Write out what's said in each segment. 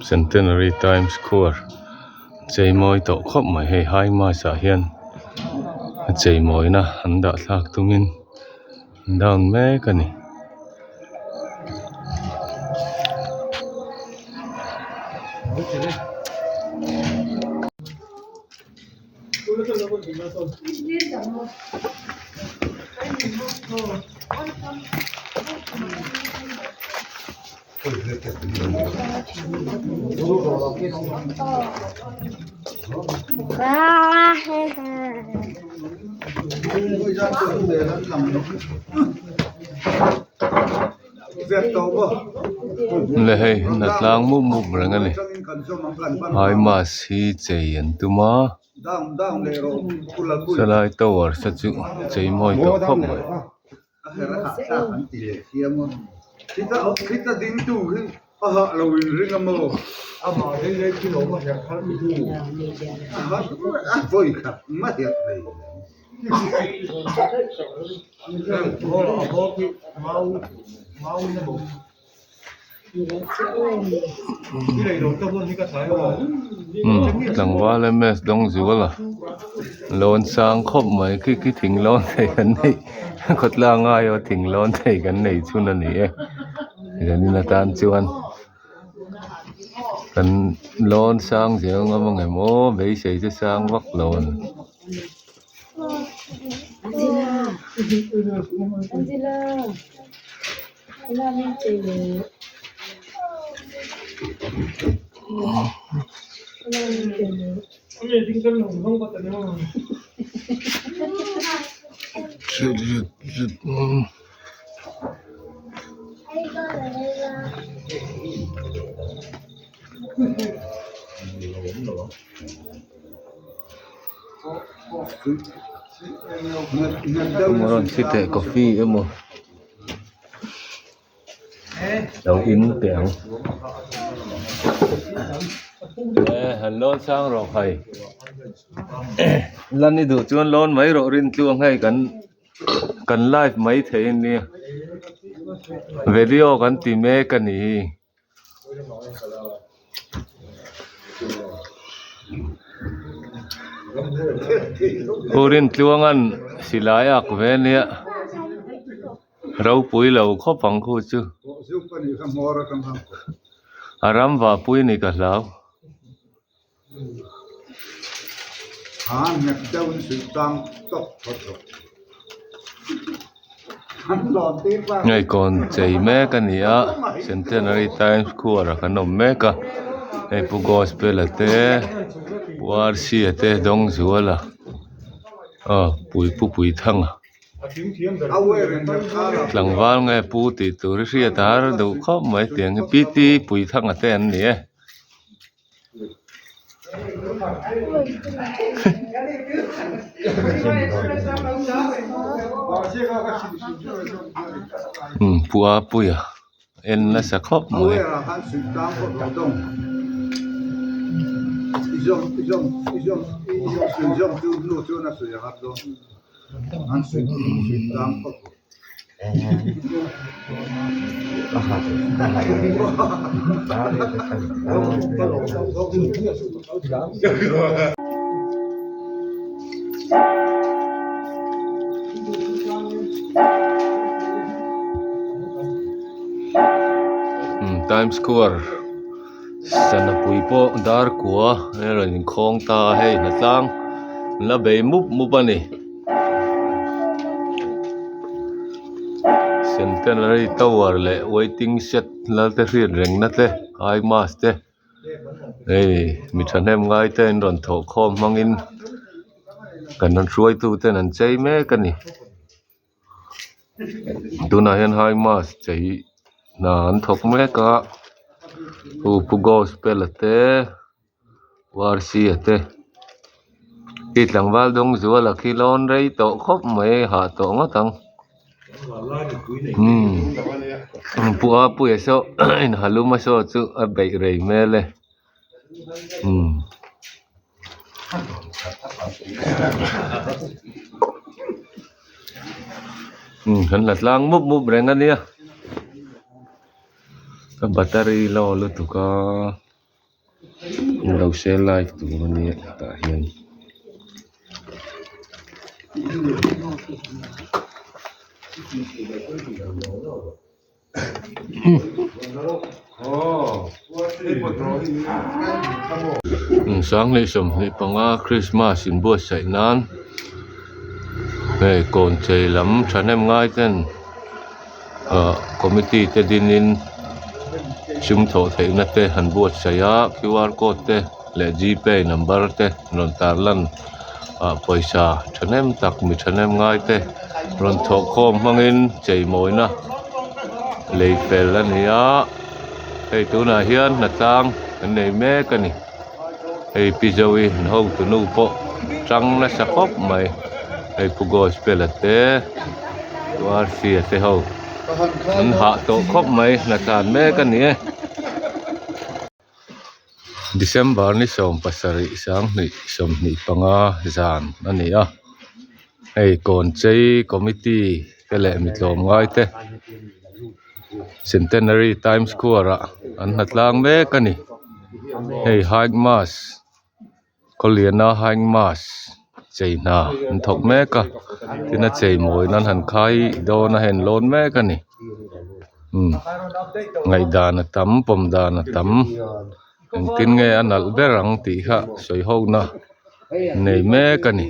Centenary Times Square chei mawi tawh khawp mai hei high mast ah hian a chei mawina an dah thlak tumin an down mek a ni. Le hei hnatlang mup mup reng a ni high mast hi chei an tum a sawlai tower te chu chei mawi tawh khawp mai. Tlangval ms dawng zual a lawn sang khawp mai khi khi thing lawn thei kan neih khawtlang aia thing lawn thei kan nei chhun a ni e zanin atan chuan kan lawn sang zel ngam ang em aw beisei chu sang vak lo a ni. Rawn thli teh coffee emaw lo in teh ang e han lawn sang rawh khai lan i duh chuan lawn mai rawh rin tluang hei kan kan live mai thei a nia video kan ti mek a ni hi. U Rintluanga'n silai a ak ve ania ropui lo khawp ang khu chu a ram vahpui ni ka hlau. Hei kawn chei mek a ni a Centenary Times Square ah kan awm mek a hei Pu Gospel a te Pu RC a te Dawngzuala aw pui Pu Puithanga tlangval nge pu tih tur hi hriat a har duh khawp mai tiang hi PT Puithanga te an ni e. Umm pua puia en nasa khawp mai. Times square sana pui pawh dar kua a rawn inkhawng ta a hei hnatlang an la bei mup mup a ni. Centenary tower leh waiting shed lal te hriat reng na te high mast te hei mi thahnem ngai te an rawn thawh khawm hmangin kan rawn hruaitu ten an chei mek a ni tunah hian high mast chei hna an thawk mek a hu pu gospel a te. Varsia te khi tlangval dawng zuala khi lawn rei tawh khawp mai hah tawh ngawt ang umm pu a puia saw inhalum a saw chu a beih rei hmel e umm. Umm kan la tlang mup mup reng a nia. Ka battery low lutuk a lo share live tur a nia tah hian. Sanghnih 25 Christmas inbuatsaih nan hei kawn chei lam thahnem ngai ten ah committee te dinin sum thawh theihna te an buatsaih a qr code te leh g pay number te rawn tar lan ah pawisa thahnem tak mi thahnem ngai te rawn thawh khawm hmangin chei mawina lei fel a ni a hei tunah hian hnatlang an nei mek a ni hei pi zoe an hotu nu pawh tang nasa khawp mai hei pu gospel a te pu rc a te ho an hah tawh khawp mai hnatlan mek a ni e. December ni 17 2025 zan a ni a hei kawn chei committee te leh mi tlawmngai te centenary times square ah an hnatlang mek a ni hei high mass khawliana high mass chei hna an thawk mek a tin a chei mawi nan han khai dawn a hei an lawn mek a ni umm ngaihdan a tam pawm dan a tam engtin nge a nalh ber ang tih kha sawi ho na nei mek a ni.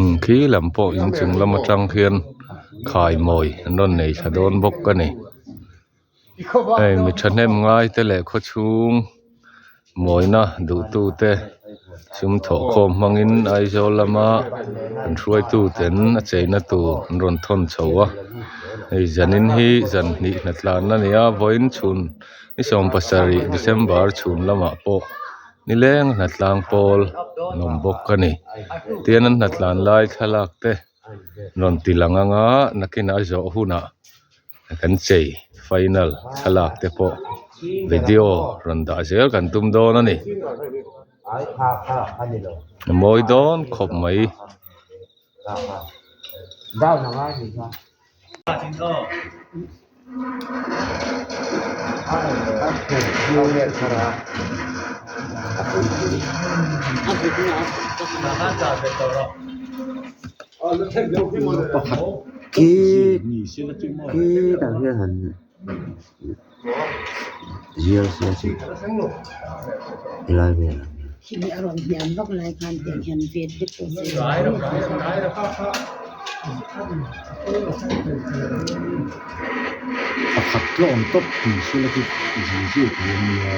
Umm khi lam pawh inchung lam atang khian khai mawi an rawn nei thla dawn bawk a ni. Hei mi thahnem ngai te leh khawchhung mawina duhtu te sum thawh khawm hmangin Aizawl lama an hruaitu ten a cheina tur an rawn thawn chho a hei zanin hi zan hnih hnatlan a ni a vawiin chhun ni 17 December chhun lamah pawh nileng hnatlang pawl an awm bawk a ni tian an hnatlan lai thlalak te rawn ti lang anga nakinah a zawh hunah. Kan chei final thlalak te pawh video rawn dah zel kan tum dawn a ni. A mawi dawn khawp mai. Khi khi tah hian han zial se chu helai velah hian. Pakhat tlawm tawp tih sela chu zui zui tur a nia.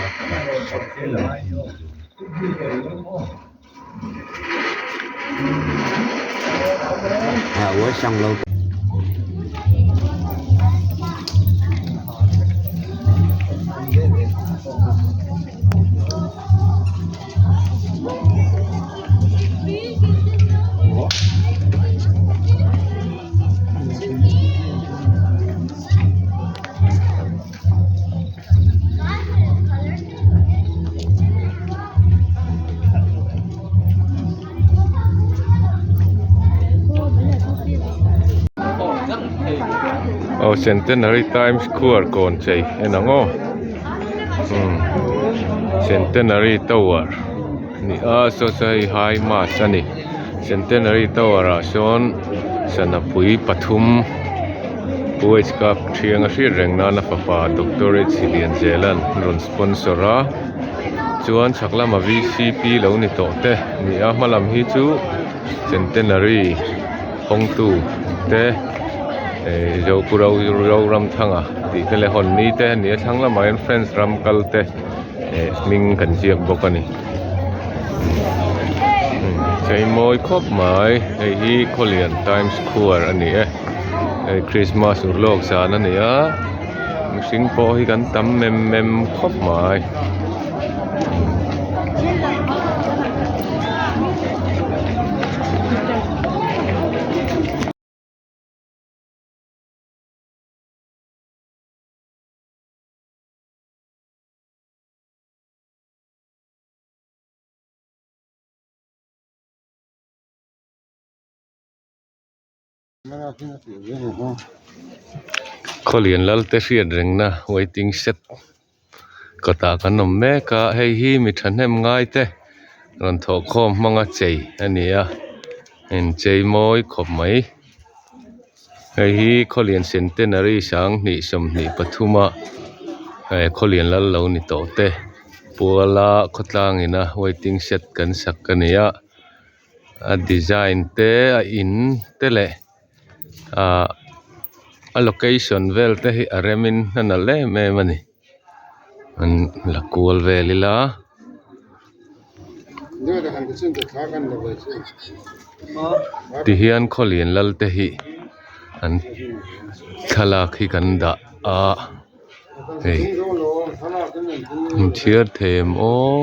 Aw centenary times square kawn chei en ang aw umm centenary tower a ni a saw saw hei high mass a ni centenary tower ah sawn sana pui pathum pu h cup thiang a hriat reng nana fapa doctor h lianzela'n a rawn sponsor a chuan chhak lama vcp lo ni tawh te ni a hma lam hi chu centenary hawngtu te eh Zopu Zoramthanga tih te leh hawn ni te a ni a thlang lamah hian friends ram kal te eh hming kan ziak bawk a ni chei mawi khawp mai hei hi khawlian times square a ni e hei christmas ur lawk zan a ni a mihring pawh hi kan tam mem mem khawp mai. Khawlian lal te hriat rengna waiting shed kawtah kan awm mek a hei hi mi thahnem ngai te rawn thawh khawm hmanga chei a ni a inchei mawi khawp mai hei hi khawlian centenary sanghnih 23 a khawlian lal lo ni tawh te puala khawtlang ina waiting shed kan sak a ni a. A design te a in te leh ahh a location vel te hi a rem in a nalh em em a ni an la kual vel ila. Tihian khawlian lal te hi an thlalak hi kan dah a hei inchhiar thei em aw.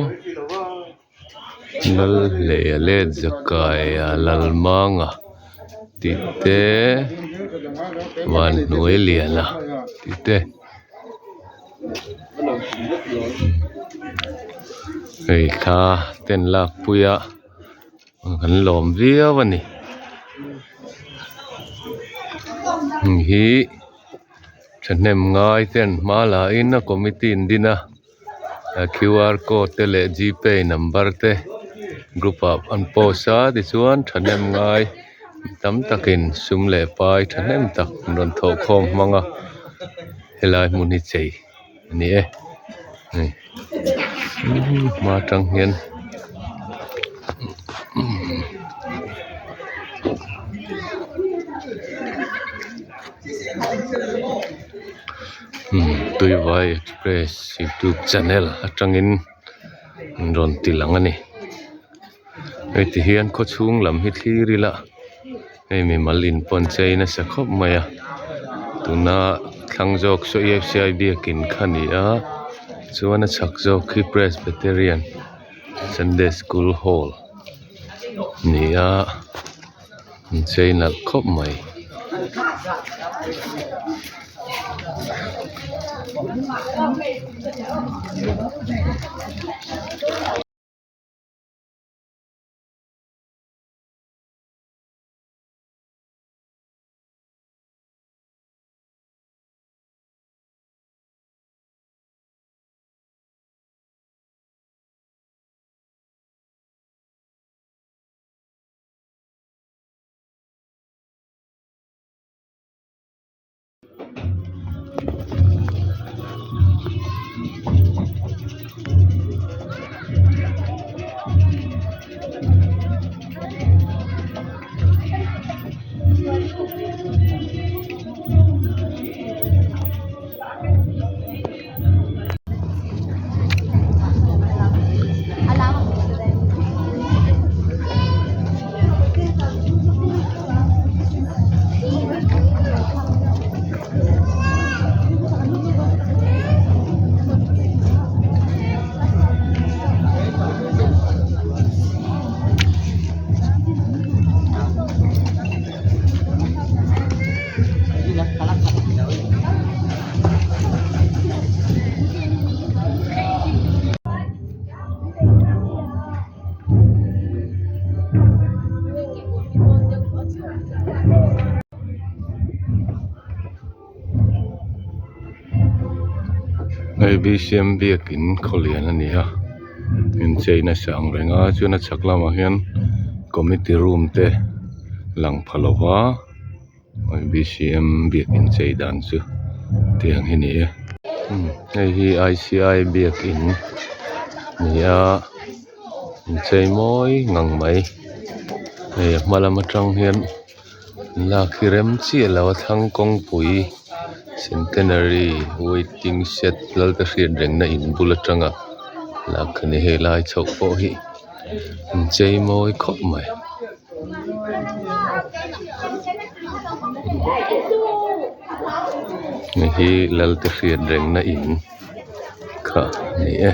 Lalhleia leh Zakaia Lalmanga tih te Vanhnuailiana tih te hei thla te an lakpui a kan lawm viau a ni heng hi thahnem ngai te an hma la in a committee an din a. Qr code te leh gpay number te group ah an post a tichuan thahnem ngai tam takin sum leh pai thahnem tak an rawn thawh khawm hmang a helai hmun hi chei a ni e hei hma atang hian. Tuivai express youtube channel atangin an rawn ti lang a ni hei ti hian khaw chhung lam hi thlir ila hei mimal in pawn chei nasa khawp mai a tuna thlang zawk saw E F C I biakin kha a ni a chuan a chhak zawk khi presbyterian sunday school hall a ni a. An chei nalh khawp mai. Hei bcm biakin khawlian a ni a inchei nasa ang reng a chuan a chhak lamah hian committee room te lang pha lo va. Bcm biakin chei dan chu tiang hi a ni e hei hi I_C_I biakin a ni a inchei mawi ngang mai hei a hma lam atang hian lak hi rem chiah lo a thlang kawngpui centenary waiting shed lal te hriat reng na in bul atanga lak a ni hei lai chhoh pawh hi inchei mawi khawp mai. Hei hi lal te hriat reng na in kha a ni e.